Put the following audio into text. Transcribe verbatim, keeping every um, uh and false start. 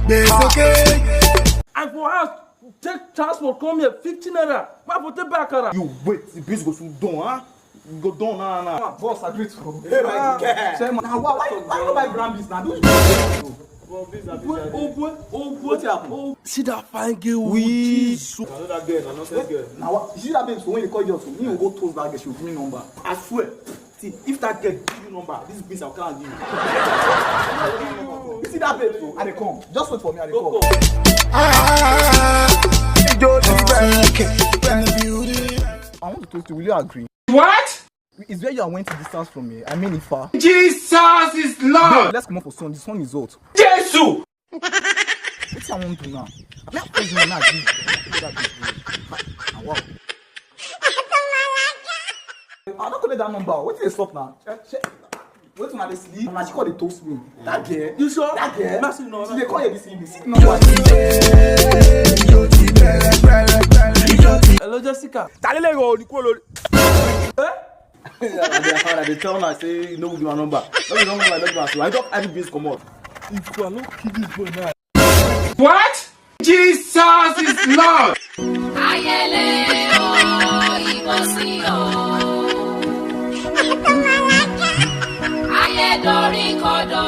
It's okay. I for house take transport come here fifty naira. Why for take buy akara? You wait, the beans go soon done, huh? Go done now, now. Boss, I agree to. Hey, my guy. Chairman, now why why why you buy ground beans now? Do you Oh boy, oh boy, oh boy. Wetin happen? Oh, See that fine girl with Jesus. Another girl, another girl. Now what? You see that babe, so when you call you, you go toast that girl, she will give me number. I swear. See, if that girl give you number, this beans I can't give you. You see that babe, so I dey come. Just wait for me, I dey come. Ah, Joji baby. I want to toast you. Will you agree? what? It's where you are went to distance from me. I mean, it far. Jesus is Lord. Let's come up for sun. The sun is hot. Jesus. Wetin I wan do now? I mean, I tell you now, give that babe. Ah, wow. I don't collect that number. Wetin dey stop now? Wetin una dey sleep? Una she call dey toast me. That girl. You sure? That girl. Mercy, no, She dey call you this evening. See the number. Hello, Jessica. Talele go ni kolo. Eh? I dey find, I dey tell una say no give my number. No give my number, no give my number. I talk every beans comot. If you are not kidding, boy, now. What? Jesus is Lord. Ayẹlẹ o, ìbọn sí o. Ayé dorí kodò.